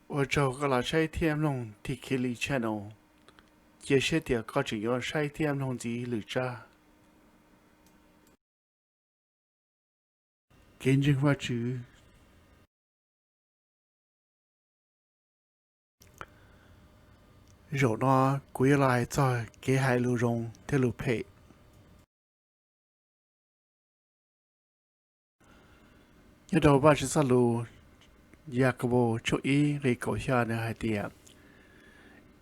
Ua tsaug koj los saib thiab mloog Tikili Channel. Cia siab tias koj tseem yuav saib thiab mloog ntxiv lwm tsab. Kev ntseeg Vajtswv. Zaum no kuv yuav los hais txog kev hais lus zoo thiab lus phem. Nyob rau Vajtswv txoj lus Yakaunpaus tshooj ib nqe kaum xya nws hais tias,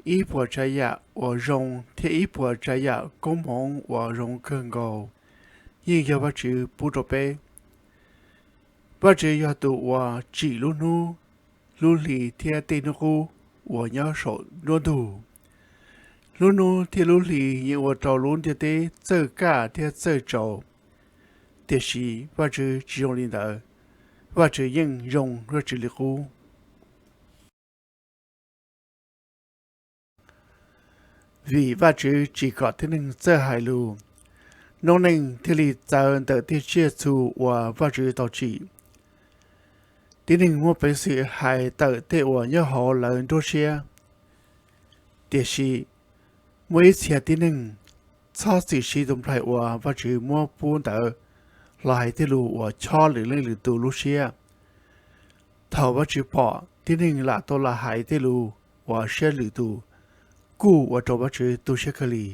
ib puas tsav yam uas zoo thiab ib puas tsav yam koob hmoov uas zoo kawg nkaus yeej yog Vajtswv pub rau peb. Vajtswv yog tus uas tsim lub hnub, lub hli thiab tej hnub qub uas nyob saum nruab ntug. Lub hnub thiab lub hli yeej ua rau lub ntiaj teb txawj kaj thiab txawj tsaus, tiam sis Vajtswv tsis zoo li ntawd. Vajtswv yeej zoo Vajtswv li qub. Vim Vajtswv tsis kom tib neeg txawj hais lus, noob neej thiaj li txawv ntawm tej tsiaj txhu uas Vajtswv tau tsim. Tib neeg muaj peev xwm hais tawm tej uas nyob hauv lawv nruab siab. Tiam sis muaj ib txhia tib neeg txhob txwm siv tus nplaig uas Vajtswv muab pub ntawd los hais tej lus uas chob lwm leej lwm tus lub siab. Thaum Vajtswv pom tib neeg lam tau los hais tej lus uas siab lwm tus, kuj ua rau Vajtswv tu siab kawg li.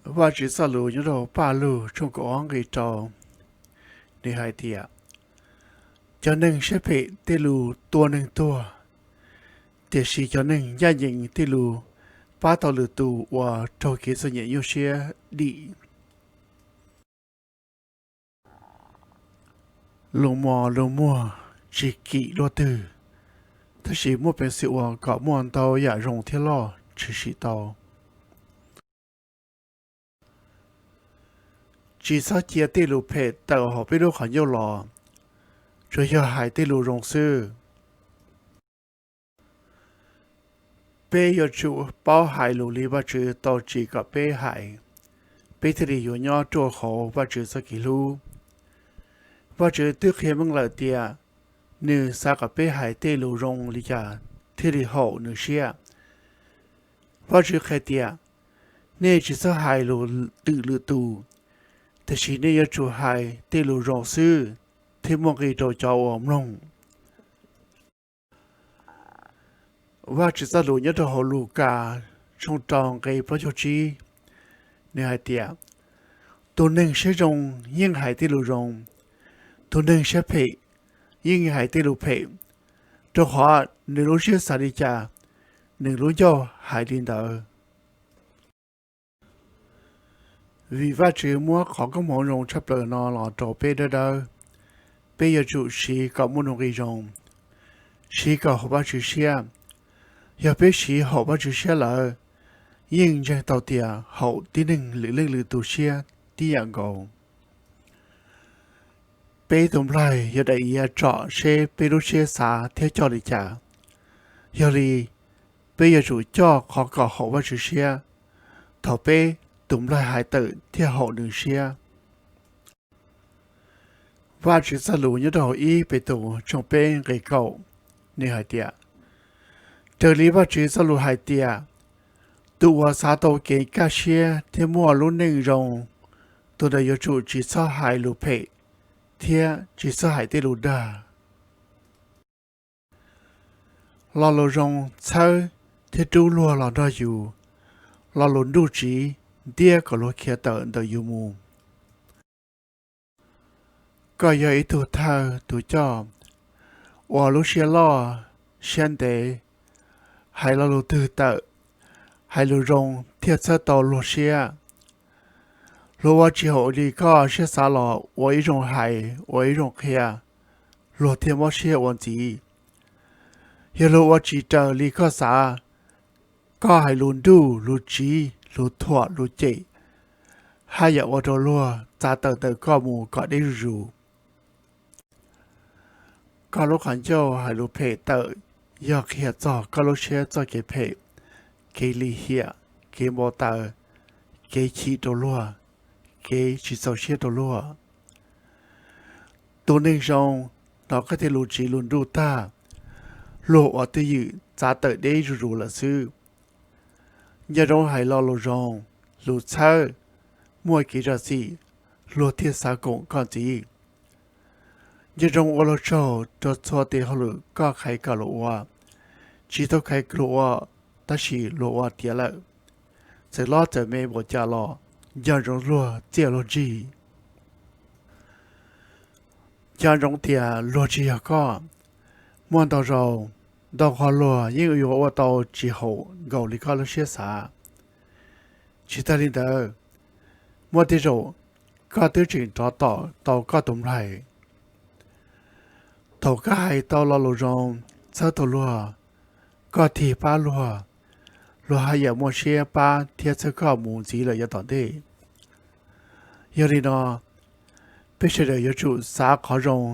Vajtswv txoj lus nyob rau Paj Lug tshooj kaum ob nqe rau, nws hais tias, cov neeg siab phem tej lus tua neeg tuag, tiam sis cov neeg ncaj ncees tej lus pab tau lwm tus uas raug kev txom nyem nyuaj siab dim. Lus mos lus muag tsis kim luaj twg, tab sis muaj peev xwm ua kom muaj ntau yam zoo thiab loj tshwm sim tau. Tsis txhob cia tej lus phem tawm hauv peb lub qhov ncauj los, tsuas yog hais tej lus zoo xwb. Peb yuav tsum paub hais lus li Vajtswv tau tsim kom peb hais, peb thiaj li yuav nyob ruaj hauv Vajtswv txoj kev hlub. Vajtswv twb qhia meej lawm tias nws xav kom peb hais tej lus zoo li cas thiaj li haum nws siab. Vajtswv qhia tias, nej tsis txhob hais lus twm lwm tus, tiam sis nej yuav tsum hais tej lus zoo xwb thiaj muaj nqis rau cov uas mloog. Vajtswv txoj lus nyob rau hauv Lukas tshooj rau nqe plaub caug tsib, nws hais tias, tus neeg siab zoo yeej hais tej lus zoo, tus neeg siab phem yeej hais tej lus phem, rau qhov nws lub siab xav li cas, nws lub ncauj hais li ntawd. Vim Vajtswv muab qhov koob hmoov zoo tshaj plaws no los rau peb dawb dawb, peb yuav tsum siv kom muaj nuj nqis zoo, siv kom haum Vajtswv siab. Yog peb siv haum Vajtswv siab lawm, yeej ntseeg tau tias haum tib neeg lwm leej lwm tus siab tib yam nkaus. Peb tus nplaig yog daim iav tsom seb peb lub siab xav thiab coj li cas. Yog li, peb yuav tsum coj qhov kom haum Vajtswv siab, thaum peb tus nplaig hais tawm thiaj haum nws siab. Vajtswv txoj lus nyob rau hauv ib Petus tshooj peb nqe kaum, nws hais tias, raws li Vajtswv txoj lus hais tias, tus uas xav tau kev kaj siab thiab muaj lub neej zoo, tus ntawd yuav tsum tsis txhob hais lus phem thiab tsis txhob hais tej lus dag. Lo lus zoo txhawb thiab rub luag los nrog yus, lo lus nruj tsiv ntiab kom luag khiav tawm ntawm yus mus. Koj yog ib tug thawj tus coj, ua lub siab loj siab ntev, hais lo lus twg tawm, hais lus zoo thiaj txhawb tau luag siab. Luag ua tsis haum li koj siab xav los ua ib zoo hais ua ib zoo qhia, luag thiaj mob siab ua ntxiv. Yog luag ua tsis raws li koj xav, koj hais lus nruj lus tsiv lus thuam lus cem, haj yam ua rau luag txav tawm ntawm koj mus kom deb zuj zus. Koj lub qhov ncauj hais lus phem tawm yog qhia txog koj lub siab txoj kev phem, kev lim hiam, kev npau taws, kev chim rau luag, kev tsis txaus siab rau luag. Tus neeg zoo hnov koj tej lus tsiv lus nruj tag, luag ua twj ywm txav tawm deb zuj zus lawm xwb. Nco ntsoov hais lo lus zoo, lus txhawb, muaj kev zam txim, luag thiaj xav koom koj ntxiv. Nco ntsoov ua luag tsaug rau txhua tes hauj lwm koj khaiv kom luag ua, tsis tau khaiv kom luag ua, tab sis luag ua tiav lawm. Txawm hlob txawm me npaum cas los nco ntsoov luag txiaj luag ntsig. Nco ntsoov tias luag tsis yog koj. Muaj ntau zaus, ntau qhov luag yeej yuav ua tau tsis haum nkaus li koj lub siab xav. Tsis tag li ntawd, muaj tej zaum koj twb tseem rov tom tau koj tus nplaig. Thaum koj hais tau lo lus zoo, txhawb tau luag, koj tig pab luag, luag haj yam muaj siab pab thiab txhawb koj mus ntxiv lawm yav tom ntej. Yog li no, peb sawv daws yuav tsum xav qhov zoo,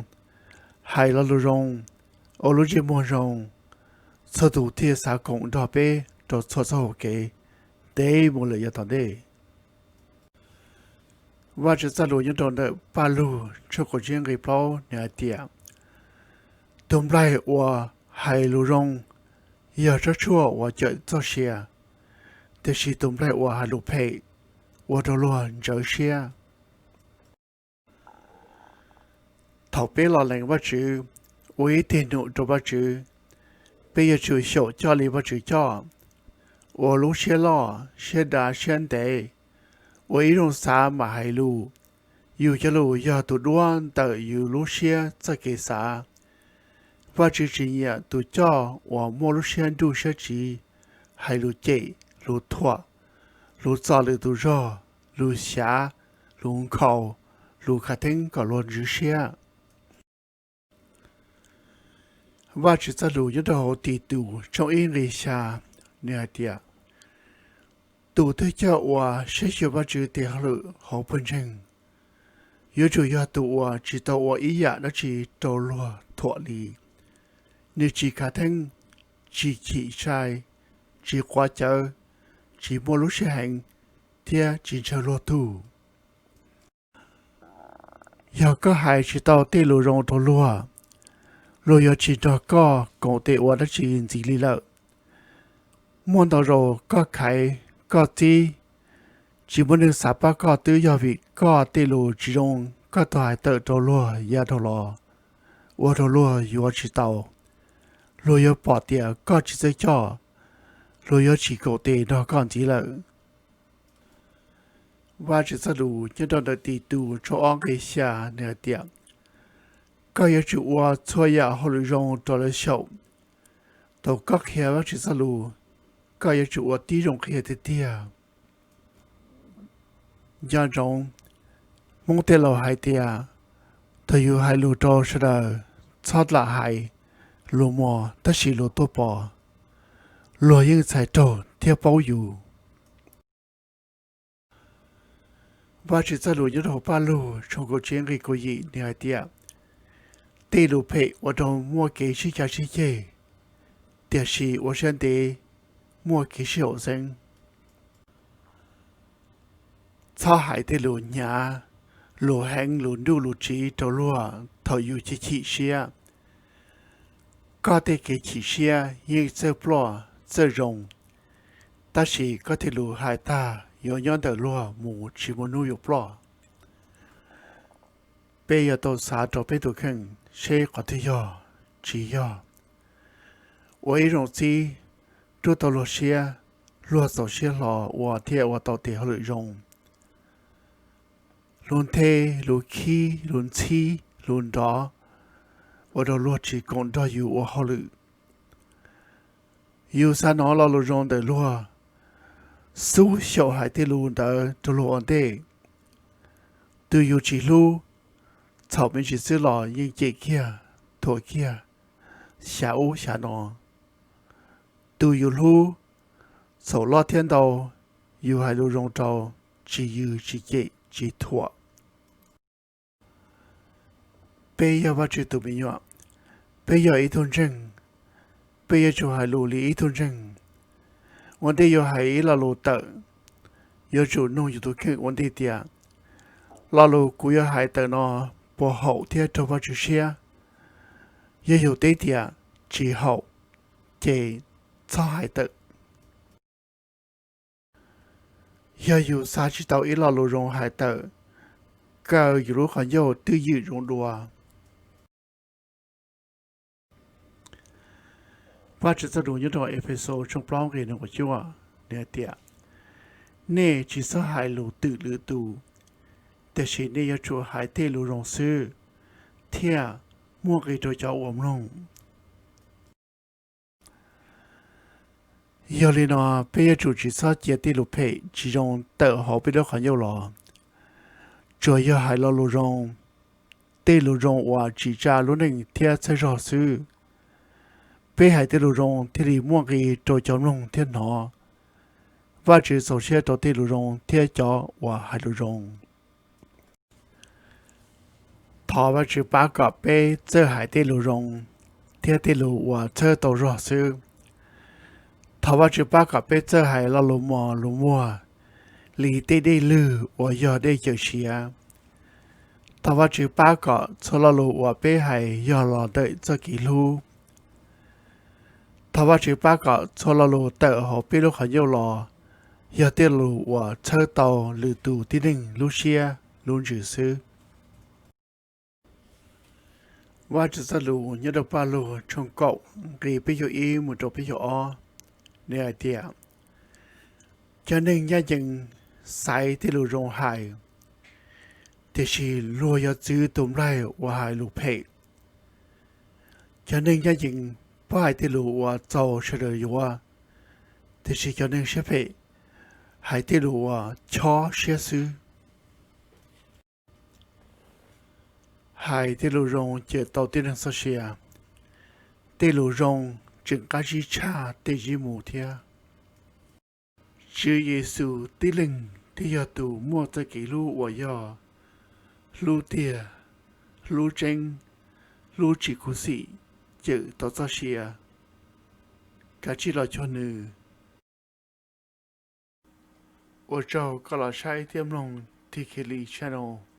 hais lo lus zoo, ua lub ntsej muag zoo, txhua tus thiaj xav koom nrog peb rau txhua txoj hauv kev ntev mus lawm yav tom ntej. Vajtswv txoj lus nyob rau ntawm Paj Lug tshooj kaum tsib nqe plaub nws hais tias, tus nplaig uas hais lus zoo yog tsob tshuaj uas cawm txoj sia, tiam sis tus nplaig uas hais lus phem ua rau luag ntsawv siab. Thaum peb los lees Vajtswv, ua ib teg num rau Vajtswv, peb yuav tsum xyaum coj li Vajtswv coj, ua lub siab loj, siab dav siab ntev, ua ib zoo xav mam hais lus. Yus cov lus yog tus duab ntawm yus lub siab txoj kev xav. Vajtswv tsis nyiam tus coj uas muaj lub siab nruj siab tsiv, hais lus cem, lus thuam, lus txo lwm tus zog, lus xyav, lus nkhaus, lus khav theeb kom luag ntswv siab. Vajtswv txoj lus nyob rau hauv Titus tshooj ib nqe xya, nws hais tias, tus twg coj ua saib xyuas Vajtswv tes hauj lwm hauv pawg ntseeg, yuav tsum yog tus uas tsis tau ua ib yam dab tsi rau luag thuam li. Nws tsis khav theeb, tsis chim sai, tsis quav cawv, tsis muaj lub siab heev, thiab tsis ntshaw luag tug. Yog koj hais tsis tau tej lus zoo rau luag, luag yuav tsis nrog koj koom tes ua dab tsi ntxiv li lawm. Muaj ntau zaus koj khaiv, koj txib, tsis muaj neeg xav pab koj twb yog vim koj tej lus tsis zoo koj tau hais tawm rau luag yav dhau los, ua rau luag yuav tsis tau. Luag yuav pom tias koj tsis txawj coj, luag yuav tsis koom tes nrog koj ntxiv lawm. Vajtswv txoj lus nyob rau ntawm Titus tshooj ob nqe xya nws hais tias, koj yuav tsum ua txhua yam hauj lwm zoo rau lawv xyaum. Thaum koj qhia Vajtswv txoj lus, koj yuav tsum ua tib zoo qhia tiag tiag. Nco ntsoov, Hmoob tej laus hais tias, thaum yus hais lus rau sawv daws, txhob lam hais lus mos tab sis lus tuaj pom, luag yeej txhais raug thiab paub yus. Vajtswv txoj lus nyob rau Paj Lug tshooj kaum tsib nqe kaum yim nws hais tias, tej lus phem ua rau muaj kev sib cav sib ceg, tiam sis ua siab ntev muaj kev sib haum xeeb. Txhob hais tej lus hnyav, lus heev lus nruj lus tsiv rau luag thaum yus chim chim siab. Koj tej kev chim siab yeej txawj ploj txawj zoo, tab sis koj tej lus hais tag yuav nyob ntawm luag mus tsis muaj hnub yuav ploj. Peb yuav tau xav rau peb tus kheej seb qhov twg yog, tsis yog. Ua ib zoo txib, rub tau luag siab, luag txaus siab hlo ua thiaj ua tau tes hauj lwm zoo. Lus nthe, lus khib, lus ntxhib, lus nrov, ua rau luag tsis koom nrog yus ua hauj lwm. Yus xav hnov lo lus zoo ntawm luag, xub xyaum hais tej lus ntawd rau luag ua ntej. Tus yus tsis hlub, txhaum me ntsis xwb los yeej cem kiag, thuam kiag, xyav ub xyav no. Tus yus hlub, txhaum loj thiab ntau, yus hais lus zoo rau, tsis yws tsis cem tsis thuam. Peb yog Vajtswv tus me nyuam, peb yog ib tug ntseeg, peb yuav tsum hais lus li ib tug ntseeg. Ua ntej yuav hais ib lo lus tawm, yuav tsum nug yus tus kheej ua ntej tias, lo lus kuv yuav hais tawm no puas haum thiab raug Vajtswv siab? Yog yus teb tias tsis haum, ces txhob hais tawm. Yog yus xav tsis tau ib lo lus zoo hais tawm, kaw yus lub qhov ncauj twj ywm zoo dua. Vajtswv txoj lus nyob rau Efexus tshooj plaub nqe nees nkaum cuaj, nws hais tias, nej tsis txhob hais lus twm lwm tus, tiam sis nej yuav tsum hais tej lus zoo xwb, thiaj muaj nqis rau cov uas mloog. Yog li no, peb yuav tsum tsis txhob cia tej lus phem tsis zoo tawm hauv peb lub qhov ncauj los, tsuas yog hais lo lus zoo, tej lus zoo uas tsim tsa lub neej thiab txhawb zog xwb. Peb hais tej lus zoo thiaj li muaj nqis rau cov mloog thiab hnov. Vajtswv txaus siab rau tej lus zoo thiab cov uas hais lus zoo. Thov Vajtswv pab kom peb txawj hais tej lus zoo thiab tej lus uas txhawb tau zog xwb. Thov Vajtswv pab kom peb txawj hais lo lus mos lus muag li tej dej lwg uas yog dej cawm siav. Thov Vajtswv pab kom txhua lo lus uas peb hais yog los ntawm txoj kev hlub. Thov Vajtswv pab kom txhua lo lus tawm hauv peb lub qhov ncauj los yog tej lus uas txhawb tau lwm tus tib neeg lub siab lub ntsws xwb. Vajtswv txoj lus nyob rau Pajlug tshooj kaum nqe peb caug ib mus rau peb caug ob, nws hais tias, cov neeg ncaj ncees xaiv tej lus zoo hais, tiam sis luag yuav txwv tus nplaig uas hais lus phem. Cov neeg ncaj ncees paub hais tej lus uas txaus sawv daws yuav, tiam sis cov neeg siab phem hais tej lus uas chob siab xwb. Hais tej lus zoo cawm tau tib neeg txoj sia. Tej lus zoo tseem qab zib tshaj tej zib mu thiab. Tswv Yexus tib leeg thiaj yog tus muaj txoj kev hlub uas yog hlub tiag, hlub tseeb, hlub tsis khuv xim, cawm tau txoj sia. Kav tsij los cuag nws. Ua tsaug koj los saib thiab mloog Tikili channel.